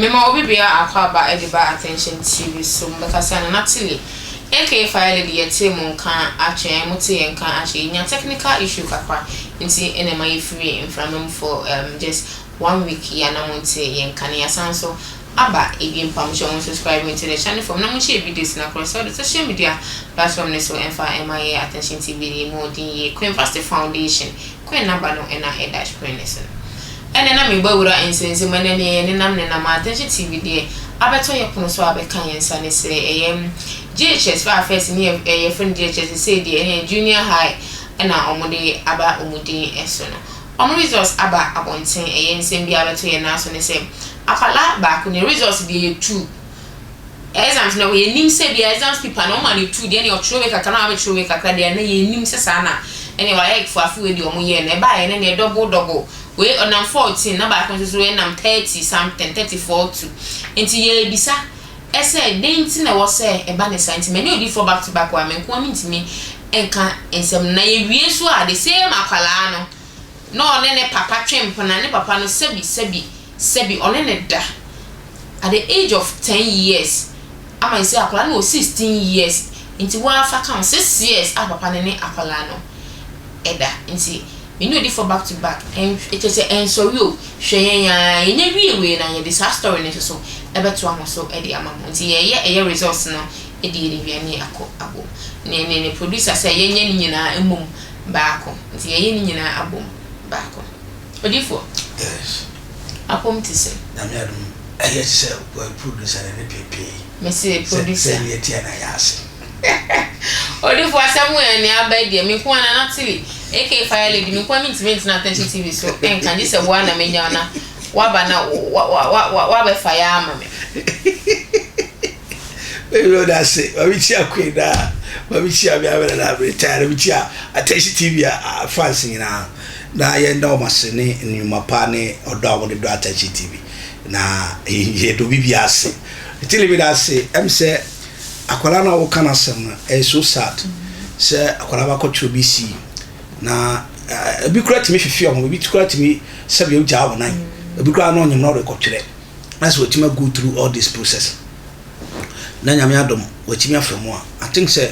Mema obi bia akwaaba de ba Attention TV so mbɛkasa Nana Tilly aka Fire Lady yɛtee mo nka akyɛ ɛɛ mo tee yɛn nka akyɛ yɛnya technical issue kakra nti ɛna ɛma yɛfiri mframa mu for um just one week yi a na mo ntee yɛn nka no yɛasan nso aba ebiem pa mo hyɛ mo subscribe nto the channel fam na mo share videos no across all the social media platform no so ɛmfa ɛma yɛ Attention TV de mu ɔden yie Queen Vasti Foundation Queen naba no ɛna ɛda screen no so no. Ɛnɛ na mebɔ awura nsɛnsɛm ɛnɛ neɛ yɛ nenam nenam a Attention TV deɛ abɛtɔ yɛ pono so abɛka yɛn nsa ne sɛ ɛyɛ JHS fa first ne yɛ yɛfrɛ no JHS sesei deɛ ɛne junior high ɛna ɔmo de aba ɔmo din so no ɔmo results aba abɔnten ɛyɛ nsɛm bi abɛto yɛn nan so ne sɛ akwadaa baako ne results deɛ yɛ two Exams no yɛnim sɛ bia exams paper no wɔma no tu deɛ ɛne ɔtwerɛ wei kakra na wabɛtwerɛ wei kakra deɛ na yɛnim sɛ saa na ɛne wayɛ fo afe wei deɛ ɔmo yɛɛ no ɛbaeɛ no ɛneɛ double double wei ɔnam 14 na baako nso so ɛnam 30 something 34 to nti yɛrebisa ɛsɛ dɛn nti na ɛwɔ sɛ ɛba ne saa nti mani odiifoɔ back to back wɔ a me nkoa mentumi nka nsɛm no na yɛwie nso a the same akwalaa no na ɔne ne papa twe mpena ne papa no sɛbi sɛbi sɛbi ɔne ne da at the age of 10 years ama sɛ akwadaa no wɔ 16 years nti wɔafa ka ho 6 years a papa no ne akwadaa no ɛda. Nti mene odiifoɔ back to back ɛn ɛkyɛ sɛ ɛnsɔre o. Hwɛ yɛn a yɛnyɛ wie wei na yɛde saa story no nso so ɛbɛto ho so ɛde ama mo. Nti yɛyɛ ɛyɛ results no ɛde yɛde wia ne akɔ abom ne producer sɛ yɛnyɛ ne nyinaa mmom baako, nti yɛyɛ ne nyinaa abom baako. Odiifoɔ. Yes. Apɔm te sɛ? Nyame adom, ɛyɛ te sɛ producer ne pepee. Mɛsɛ producer. Sɛ ne yɛtia na yɛ ase. Odiifoɔ, asɛm yɛ ne aba deɛ me nko ara, Nana Tilly aka Fire Lady, me nko ara mentumi ntena Attention TV so ɛnka gye sɛ woa na menya na waba na wabɛfa yɛ ama me. Ebi o da se maame kyia queen na maame kyia mi abɛrɛ na retire na mi kyia Attention TV a fans nyinaa na yɛn da wɔn ase ne nnwuma pa ne ɔdɔ a wɔde dɔ Attention TV na yɛ dɔ bibi ase. Tilly bi da ase sɛ akwadaa no a wɔka n'asɛm no, ɛyɛ so sad sɛ akwadaa bakɔtwerɛ bi si na ebi kura tumi fifi ɔmo, ebi kura tumi sɛbi ogya wɔn nan, ebi kura na ɔnyim na ɔde kɔtwerɛ na sɛ wɔtumi go through all this process na Nyame adom wɔatumi afa mu a, I think sɛ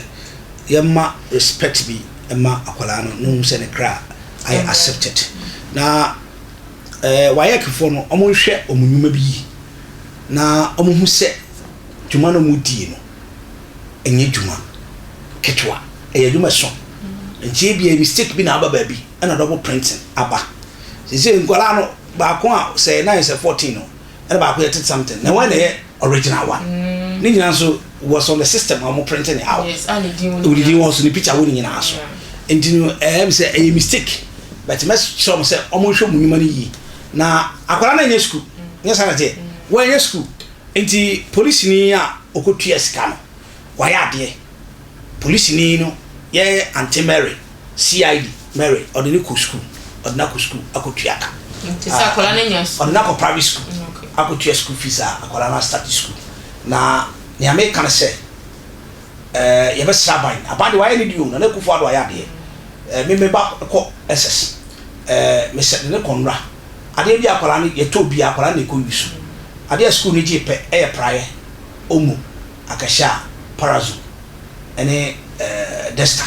yɛma respect bi ma akwadaa no na ohun sɛ ne kra ayɛ accepted na WAECfoɔ no, ɔmo nhwɛ ɔmo nnwuma bi yi na ɔmo hu sɛ dwuma no ɔmo die no ɛnyɛ dwuma ketewa, ɛyɛ adwuma so. Nti ebi mistake bi na aba baabi ɛna double printing aba. Sisi nkwadaa no baako a sɛ 9 sɛ 14 no ɛna baako yɛ 30 something na wɔn na ɛyɛ original one ne nyinaa nso was on the system a wɔn printing it out. Yes, a ne din wɔ. Odidi wɔn so ne picture wɔ ne nyinaa so. Nti no ɛyɛ mi sɛ ɛyɛ mistake, but mɛsrɛ wɔn sɛ wɔn nhwɛ wɔn nnwuma no yie na akwadaa no nyɛ school nyɛ saa na teɛ wɔnyɛ school. Nti polisini a ɔkɔtua sika no wayɛ adeɛ. Polisini no yɛ Aunty Mary, CID Mary, ɔde ne kɔ school, ɔde ne akɔ school akɔtua ka. Nti sɛ akwadaa no nya school. Ɔde ne akɔ private school akɔtua school fees a akwadaa no start school. Na nea meka no sɛ yɛbɛsrɛ aban. Aban de wayɛ ne deɛ o. Nana Akufo Addo ayɛ adeɛ. Me ba kɔ SS, mesɛ de ne kɔ nnora adeɛ bi a akwadaa no yɛtɔ bi a akwadaa no na ɛkɔ use adeɛ a school no gye pɛ ɛyɛ praeɛ, Omo akɛhyɛ a Parazone ɛne duster.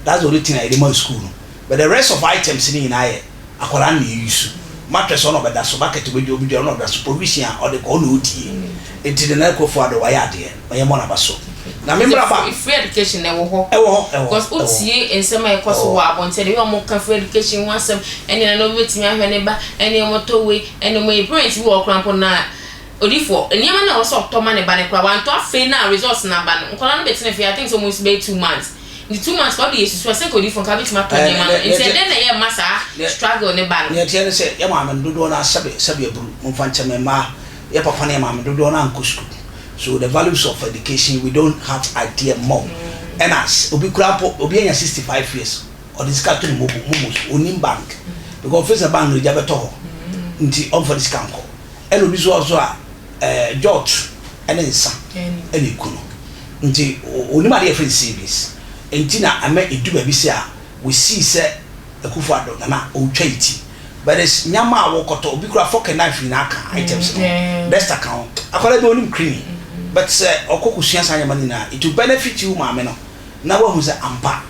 That's the only thing a yɛde ma school no, but the rest of items ne nyinaa yɛ akwadaa no na yɛ use. Mattress ɔna ɔbɛda so, bucket ɔbɛdwa obi dwa ɔna ɔbɛda so, provision a ɔde kɔ ɔna ɔdie. Nti Nana Akufo Addo wayɛ adeɛ, ɔyɛ mmɔ n'aba so na me mmra ba. Free education na ɛwɔ hɔ? Ɛwɔ hɔ, ɛwɔ hɔ. Because wotie nsɛm a ɛkɔ so wɔ abɔnten de ɔmo ka free education ho asɛm ɛne na obi betumi ahwɛ ne ba ɛne ɔmo tɔ wei ɛne ɔmo yɛ parents bi wɔ ɔkora mpo na odifoɔ nneɛma na ɛwɔ sɛ ɔtɔ ma ne ba ne kora wantɔ. Afei na results na aba no, nkɔla no bɛtena fie, I think sɛ ɔmo nso bɛyɛ 2 months, nti 2 months kɔ ɔde yɛ susu ɛsɛ nka odifoɔ nka bɛtumi atɔ nneɛma no. Nti ɛdɛn na ɛyɛ ma saa struggle ne ba no? Nea ɛteɛ ne sɛ yɛ maame no dodoɔ no sɛbe sɛbe aburu momfa nkyɛn mmaa yɛ papa ne yɛ maame dodoɔ no ankɔ school, so the values of education, we don't have idea more. Ɛna obi kura mpo, obi anya 65 years, ɔde sika to ne momo momo so, onim bank because ɔfɛ sɛ bank no gya bɛtɔ hɔ nti ɔmfa de sika nkɔ. Ɛna obi so ɔso a jot ɛne nsa ɛna eku no nti onim adeɛ yɛfrɛ no savings. Nti na ama edu baabi sɛ a wosii sɛ Akufo Addo nana ɔretwa yi ti. But it's nyama a wokɔtɔ, obi kura fork and knife nyinaa ka items no ho, duster ka ho. Akwadaa bi onim cleaning but sɛ ɔkɔ kosua saa nneɛma no nyinaa, it will benefit you maame no na wahu sɛ ampa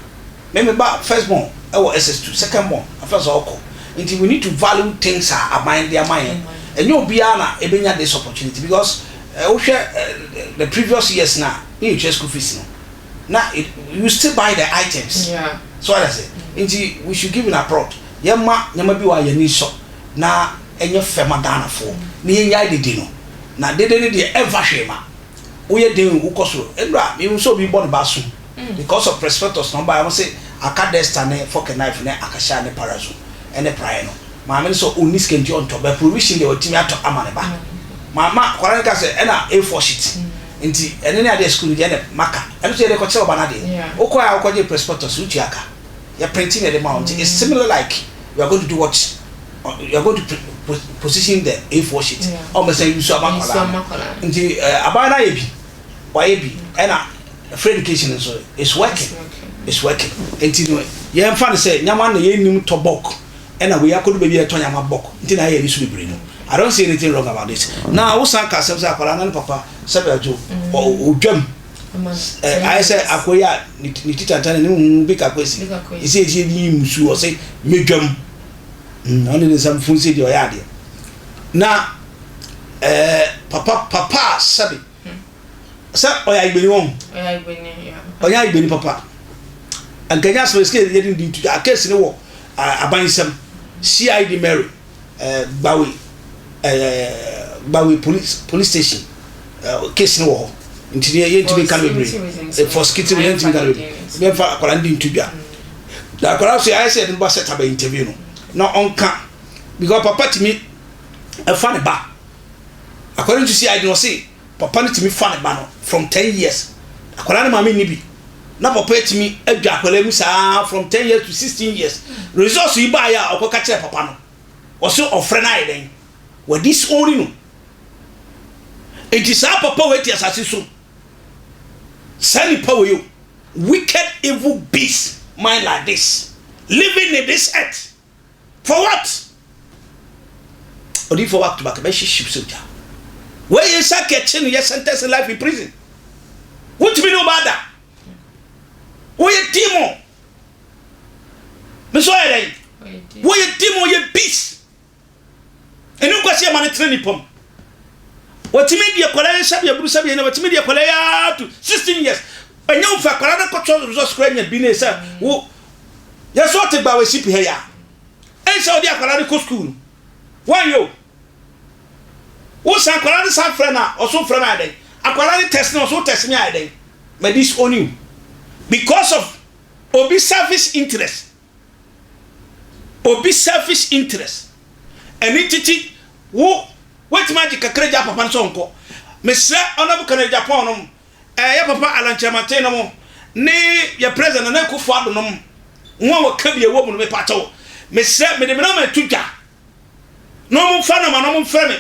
me me ba first born ɛwɔ SS2, second born afei sɛ ɔkɔ. Nti we need to value things a aban de ama yɛn. Ɛnyɛ obiara na ebenya this opportunity because wohwɛ the previous years na ne yɛtua school fees no na you still buy the items. So what I say? Nti we should give an applaud. Yɛmma nneɛma bi wɔ a yɛn ani sɔ na ɛnyɛ fɛ ma Ghanafoɔ na yɛnnyae dede no. Na dede no deɛ ɛmfa hwee ma. Woyɛ den o, wokɔ soro. Nnora mehu sɛ obi bɔ ne ba asom because of prospectus na ɔbaeɛ. Wɔse aka duster ne fork and knife ne akasha ne parazo ne praeɛ no. Maame no sɛ ɔnni sika nti ɔntɔ but provision deɛ watumi atɔ ama ne ba. Mama akwadaa no ka sɛ ɛna A4 sheet nti ɛno ne adeɛ sukuu no deɛ ɛna maka. Ɛno nso yɛde kɔkyerɛ ɔba no adeɛ. Wokɔɛ a wokɔgye prospectus wotua ka. Yɛ printing na yɛde ma wo nti it's similar like you are going to do what you are going to position the A4 sheet a wɔn bɛsan use ama akwadaa no nti aban no ayɛ bi wayɛ bi ɛna free education nso it's working it's working nti no yɛn fa no sɛ nyama na yɛn nim tɔ bulk ɛna wei akɔdu baabi a yɛtɔ nyama bulk nti na ayɛ ani so bebree no. I don't see anything wrong about this. Na wosan ka asɛm sɛ akwadaa na ne papa sɛbɛ adwo ɔdwam. Ayɛ sɛ akoa yi a ne ti tantan ne huhu bi kakɔ esi esi esi ebi yi musu ɔse medwam ɔne ne nsa fun sɛ deɛ ɔyɛ adeɛ na ɛɛ papa papa a sɛbi sɛ ɔyɛ ayigbeni wɔn ɔyɛ ayigbeni papa nkanya asɛm esike yɛ de di tu akesi ne wɔ aban nsɛm CID Mary. Eh, Gbawe, eh, Gbawe police, police station, eh, case no wɔ hɔ. Nti ne yɛntumi nka no bebree. Eh, for security reasons, yɛntumi nka no bebree. Yɛmfa akwadaa no di nto dwa. Na akwadaa so ayɛ sɛ yɛde no ba set up interview no. Na ɔnka because papa tumi ɛfa ne ba. According to CID no ɔse papa no tumi fa ne ba no from 10 years. Akwadaa no maame nni bi. Na papa atumi adwa akwadaa mu saa from 10 years to 16 years. Results yi baeɛ a ɔkɔka kyerɛ papa no. Ɔse ɔfrɛ no ayɛ dɛn? Wa disown no. Enti saa papa wei te asase so. Saa nipa wei o, wicked evil beast mind like this, living in this earth. For what? Odiyifoɔ back to back bɛhyehye sɛ ogya. Wei yɛ nsa kɛkye no yɛ sentence life in prison. Wotumi ne wo ba da. Woyɛ demon. Me so ɔyɛ dɛn? Woyɛ demon, woyɛ beast. Ɛne nkwasi ɛma no tena nipa mu. Wɔtumi di akwadaa yi sɛbi aburu sɛbi ɛna wɔtumi di akwadaa yi ato 16 years. Ɛnyɛ wo fɛ akwadaa no kɔtɔ results kora nya bi ne sɛ wo yɛ so ɔte gba wɔ esipi ha ya. Ɛnsɛ ɔde akwadaa no kɔ school no. Wɔnyɛ o. Wo san akwadaa no san frɛ no a ɔso frɛ no ayɛ dɛn? Akwadaa no test no ɔso test me ayɛ dɛn? Ma disown you because of obi selfish interest. Obi selfish interest. Ɛno ntiti wo woatumi agye kakra gya papa no sɛ ɔnkɔ. Mesrɛ Honourable Kennedy Agyapong nom, ɛɛ yɛ papa Alan Kyerematen nom ne yɛ President Nana Akufo Addo nom ho a wɔka bi ɛwɔ mu no mepakyɛw mesrɛ mede me nɔma to dwa na wɔn mfa nɔma na wɔn mfrɛ me.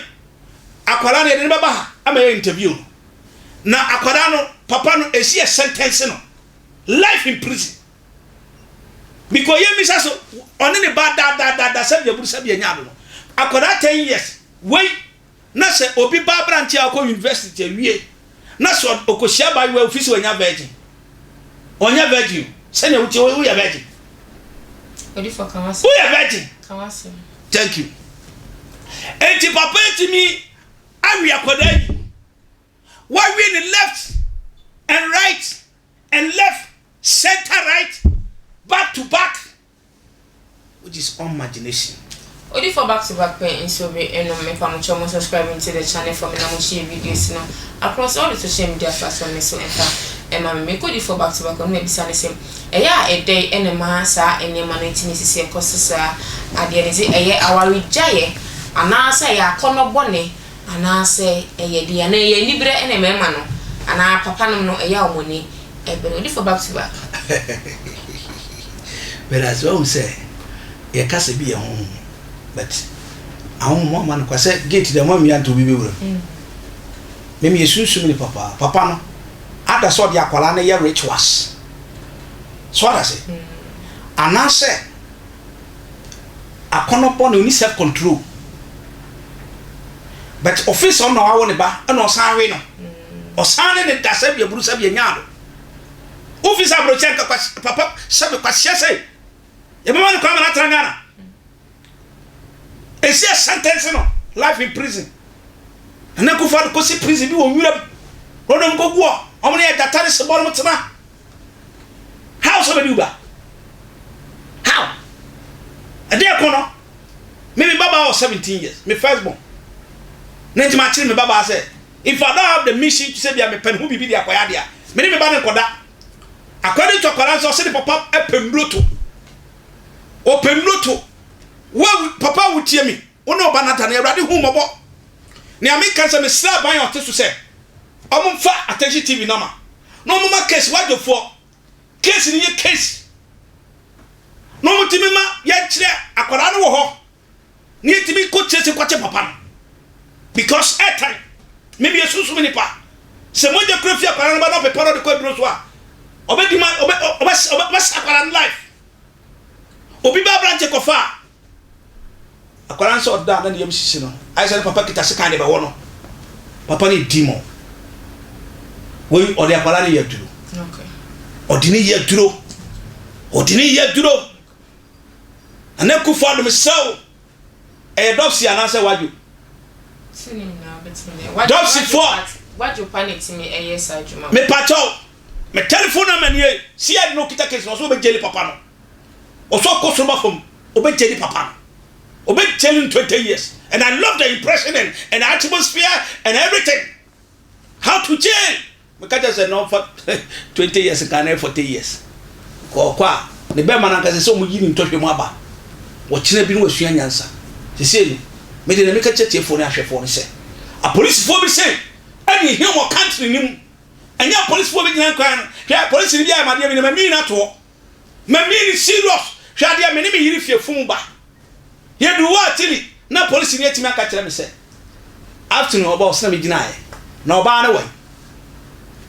Akwadaa no yɛde no bɛba ha ama yɛ interview no. Na akwadaa no papa no ɛsi yɛ sentence no life in prison. Because yɛ misa so ɔne ne ba daadaadaada sɛbi aburu sɛbi anya ado no akwadaa 10 years wei na sɛ obi ba aberante a ɔkɔ university awie na sɛ ɔkɔhyia abayewa ofi sɛ wanya virgin ɔnyɛ virgin o sɛnea wotie woyɛ virgin woyɛ virgin thank you enti papa etimi awe akwadaa yi wawe ne left and right and left Center right, back to back which is unmagination. Odi for back to back pɛ nso be ɛnom mepa mo kyɛw mo subscribe to the channel for me na mo share videos no across all the social media platform no so ɛmfa ɛma me mekɔ di for back to back ɔno mabisa no sɛ ɛyɛ a ɛdɛn ɛna ɛma saa nneɛma no tumi sisi ɛkɔ so saa adeɛ no sɛ ɛyɛ awaregyaeɛ anaasɛ ɛyɛ akɔnnɔ bɔne anaasɛ ɛyɛ deɛ anaa ɛyɛ aniberɛ ɛna mmarima no anaa papa nom no ɛyɛ a wɔn ani Ɛbɛn odifo back to back. But as wahu sɛ yɛka sɛ bi yɛ honhom but ahonhom ama no kwa sɛ gate deɛ moammia nto obi bɛwura mu. Me meyɛ sunsum nipa paa. Papa no ada sɛ ɔde akwadaa no yɛ rituals. So wate ase? Anaasɛ. Akɔnɔ bɔne, ɔnni self control. But ɔfeel sɛ ɔno na wawo ne ba ɛna ɔsan we no. Ɔsan ne ne da sɛbi aburu sɛbi anya ado. Wofi sɛ aburokyɛ nka papa sɛbi kwasia sɛ yɛbɛma no kwan ma no atena Ghana. Ɛsi a sentence no life in prison. Nana Akufo-Addo kɔsi prison bi wɔ nwura mu. Na ɔde wɔn kɔgu hɔ. Wɔn ne agyata ne sebɔ no tena. How sɛ ɔbɛdi wo ba? How? Ɛdeɛ ko no, me me babaa wɔ 17 years, me first born. Ne nti makyere me babaa sɛ, if I don't have the mission to sɛ bia mepɛ ne ho biribi de akɔyɛ adeɛ a, me ne me ba no nkɔda. According to akwadaa nso, ɔse ne papa pɛ nnuro to. Ɔpɛ nnuro to. Wo papa a wotie me, wo ne ɔba no ada no, Awurade hu mmɔbɔ. Nea meka sɛ mesrɛ aban a ɔte so sɛ, ɔmfa Attention TV nama na ɔmoma case wadwofoɔ case no yɛ case na ɔmotumi ma yɛnkyerɛ akwadaa no wɔ hɔ na yɛtumi kɔ kyerɛ sɛ kɔkyɛ papa no because airtime meme yɛ sunsum nipa sɛ mogya kura fi akwadaa no ba na ɔpepa no ɔde kɔ aduro so a ɔbɛdi ma ɔbɛsa akwadaa no life obi ba aberante kɔfa a Akwadaa no sɛ ɔda a na ne yam hyehye no, ayɛ sɛ ne papa kita sekan de bɛwɔ no. Papa no yɛ demon. Wei ɔde akwadaa no yɛ aduro. Ɔde ne yɛ aduro. Ɔde ne yɛ aduro. Nana Akufo Addo mesrɛ wo, ɛyɛ dɔpsi anaasɛ wadwo? Dɔpsifoɔ. Wadwo pa na ɛtumi ɛyɛ saa adwuma. Mepakyɛw, me telephone number nie, CID na okita case no, ɔsɛ ɔbɛgyeli papa no. Ɔsɛ ɔkɔ soro ba fam. Ɔbɛ gyeli papa no. Ɔbɛ gyeli no 20 years. And I love the impression and and atmosphere and everything. How to jail. Meka kyerɛ sɛ na ɔfa 20 years nka na 40 years. Kɔɔkɔ a ne bɛrima no ankasa sɛ ɔmo yi ne ntɔhwɛ mu aba. Wɔkyena bi no wasua nyansa. Sesei no, mede na meka kyerɛ tiefoɔ ne ahwɛfoɔ no sɛ, apolisifoɔ bi sɛ ɛne ehia wɔ country no mu. Ɛnyɛ apolisifoɔ bi gyina nkwan no. Hwɛ apolisini bi ayɛ madeɛ bi na ma mii no ato hɔ. Mamii no serious hwɛ adeɛ me ne me yere fie fum ba yɛduru hɔ a tili na polisini atumi aka kyerɛ me sɛ afternoon ɔba ɔsena me gyinaeɛ na ɔbaa no wai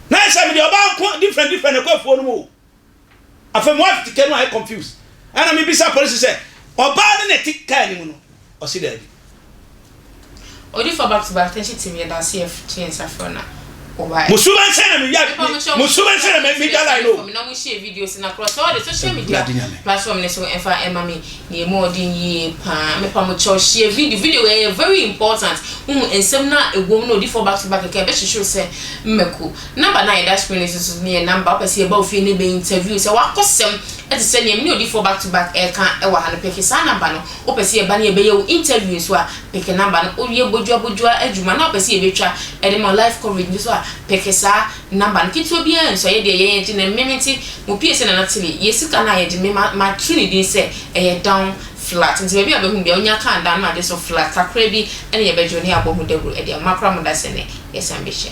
na ayɛ sɛ mede ɔbaa nko different different na ɛkɔ afuo no mu o afei mo wife te kaa mu ayɛ confused ɛna mebisa polisi sɛ ɔbaa no na ɛte kaa no mu no ɔse daabi. Odifo back to back tɛnkye tim yɛda ase yɛ to yɛn nsa frɛ na ɔba. Mo suban sɛn na me ya mo suban sɛn na me me gya line o. Na mo share videos na cross all the social media platform ne so ɛmfa ɛma me na emu ɔden yie paa mepa mo kyɛw share video video ɛyɛ very important wohu nsɛm na ɛwom na odifo back to back kɛkɛ ɛbɛhyehyɛ sɛ mmɛko number na yɛda screen so so ne yɛ number wopɛ sɛ yɛba wo fie ne bɛ interview sɛ wakɔsɛm ɛte sɛ nea me ne odifo back to back ɛka ɛwɔ ha no pɛke saa number no. Wopɛ sɛ yɛba na yɛbɛyɛ wo interview nso a, peke number no. Wowie bodua bodua adwuma na wopɛ sɛ yɛbɛtwa de ma wo live coverage nso a, peke saa number no. Ketewa biara nsua, yɛ deɛ yɛn yɛgye no meme nti mo pie sɛ Nana Tilly, yɛ sika no a yɛgye me ma mato ne din sɛ ɛyɛ down flat nti baabi a wobɛhu biara wonya kaa down no agye so flat kakra bi ɛna yɛbɛgye wo na yɛabɔ ho dawuro de ama. Makora mo da sɛ nɛ yɛsan bɛhyia.